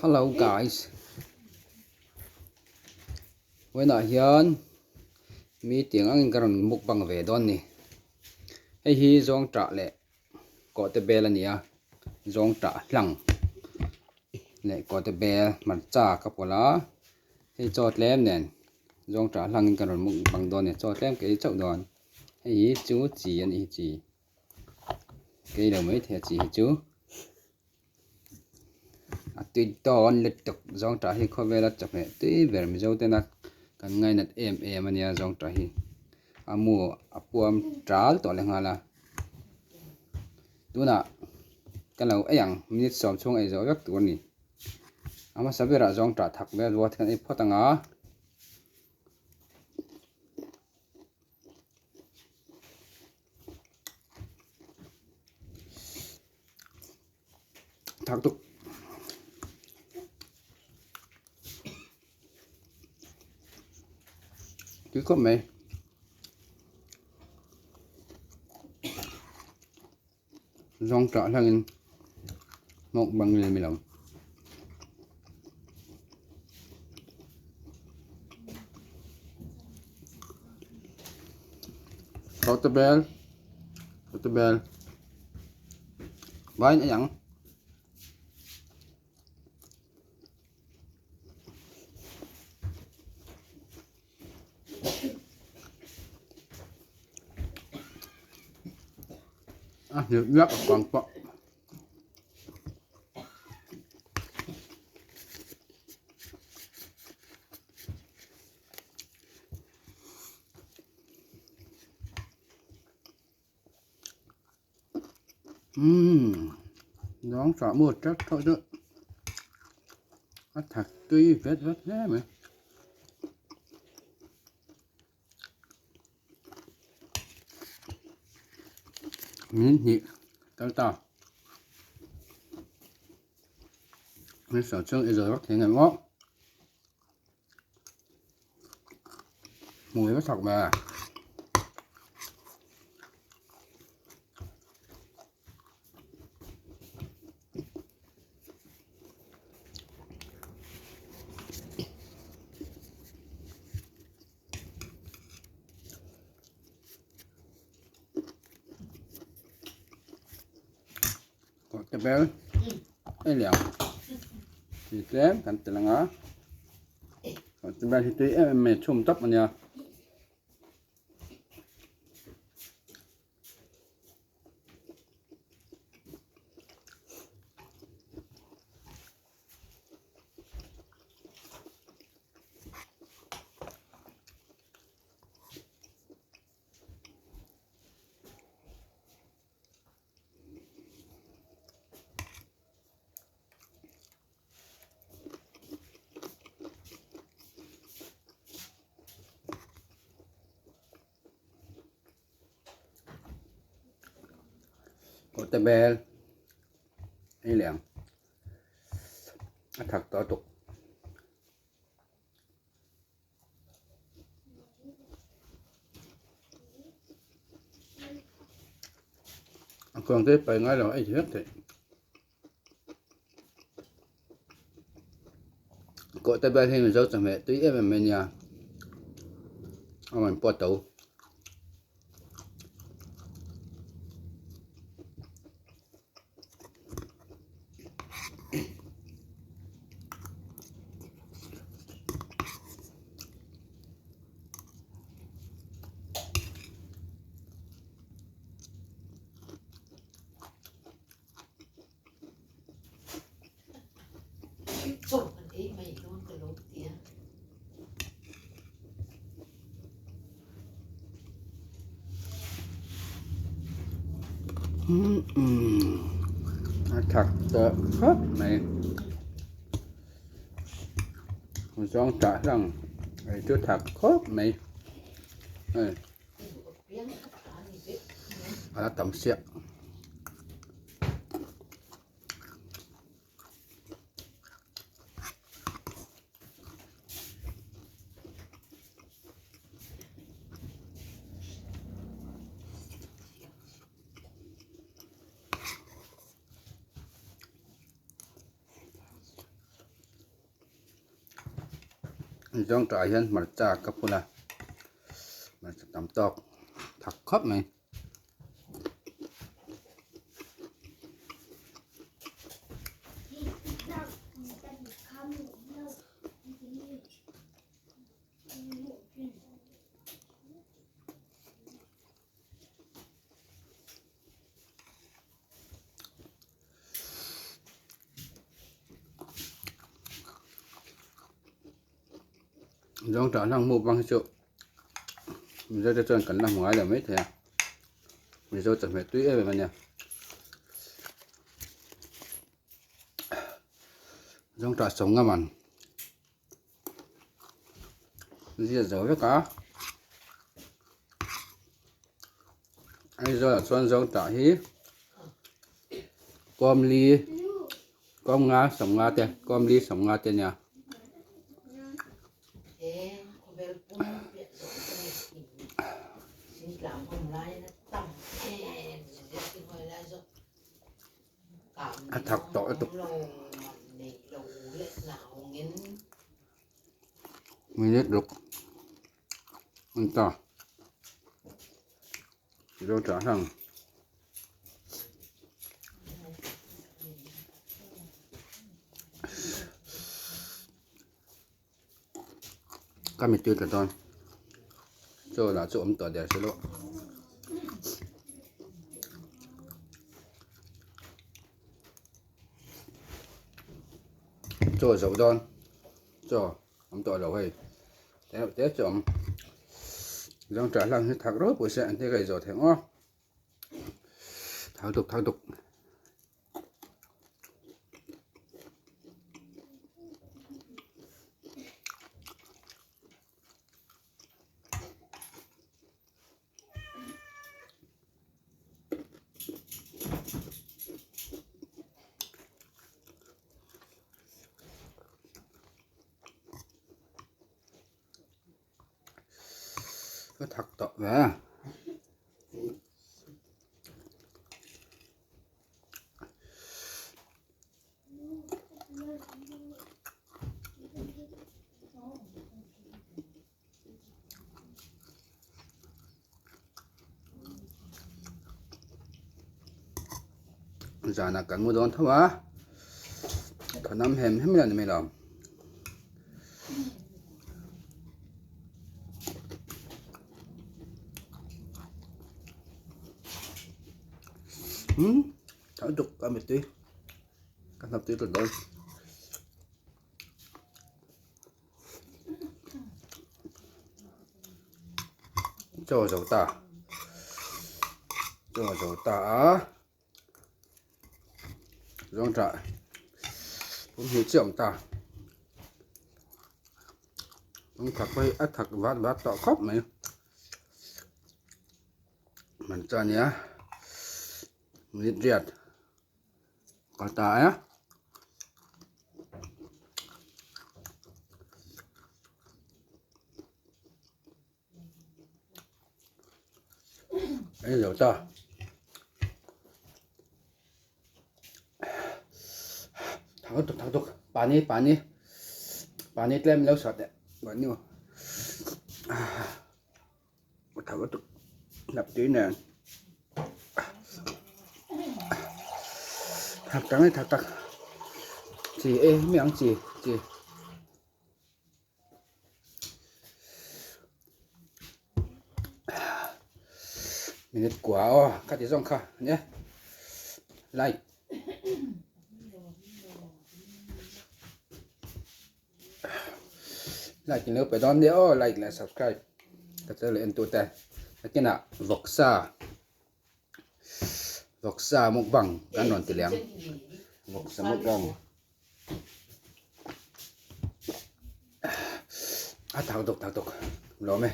Hello guys vawiinah hian mi tiang angin ka rawn mukbang ve dawn ni hei hi zawngṭah leh kawhte bel a ni a zawngṭah hlang leh kawhte bel hmarcha ka pawlh a hei chaw tlem nen zawngṭah hlangin ka rawn mukbang dawn a ni chaw tlem ka ei chauh dawn hei hi chu chi a nih hi chi kei lo maithei a chi hi chu. A tui dawn lutuk zawngṭah hi khawvela chawhmeh tui ber mizo tena kan ngainat em em a nia zawngṭah hi a mu a puam ṭal tawh leh nghal a tunah ka lo ei ang minute sawm chhung ei zawh vek tur a ni a hmasa berah zawngṭah thak vel ruat kan ei phawt ang a. Thak tuk. Tui khawp mai. Zawng ṭah hlangin mukbang lem ilo. Kawte bel, kawte bel. Vain ei ang. A hniak viak a kang pawh. Umm nóng chả mua chắc thôi chứ a thak tui vet vet hle mai min hnih kal ta min sợ châng ei rồi vắt thế này ngó mùi nó thật mà Kawhte bel ei leh ang chi tlem kan tel ang a kawhte bel hi tui em em mai a chhum tawp a nia. Kawhte bel ei leh ang a thak tawh tuk. A kuang te pai ngai lo ei vek theih. Kawhte bel hi Mizo chawhmeh tui em em mai nia a rawn pawt to. A thak tawh khawp mai zawng tah hlang ei chu thak khawp mai hei a la tam siah. Zawngṭah ah hian hmarcha ka phun a, hmarcha tam tawk thak khawp mai. Zawngṭah hlang hmuh bang hi chu Mizo te chuan kan la hmu ngai lo maithei a, Mizo chawhmeh tui em em a nia. Zawngṭah sawm ngam ang. Ziah zo vek a Aizawl ah chuan zawngtah hi kawmli kawmnga sawmnga te kawmli sawmnga te a nia. A thak tawh lutuk. Minute ruk an ta zo tah hlang. Ka mittui tla dawn chaw lah chu awm tawh der se lawh. Chaw zo dawn chaw awm tawh lo hei te reuh te chu awm zawngṭah hlang hi thak ropui se an ti ka inzawh thei ang aw thak duk thak duk. Ka thak tawh ve a. Zanah kan mu dawn tho a, thawnam hem hem ila ni mai lo. Umm thau duk ka mittui ka hnap tui tlat dawn. Chaw zo ta chaw zo ta a zawngṭah pum hnih chiah a awm ta rawng thak pawh hi a thak vat vat tawh khawp mai hmarcha a nia minute riat. Ka ta e. Ei zo ta. Thak lutuk thak lutuk pani pani pani tlem lo sawt leh buai nu. Thak lutuk hnap tui nen thak tak mai thak tak chi e mi ang chi chi minute kua aw kha ti zawng kha nia like Like in lo pe dawn nia aw like leh subscribe ka tel leh en tu te nakinah vawksa vawksa mukbang kan rawn ti leh ang vawksa mukbang a thak dawk thak dawk lawm e.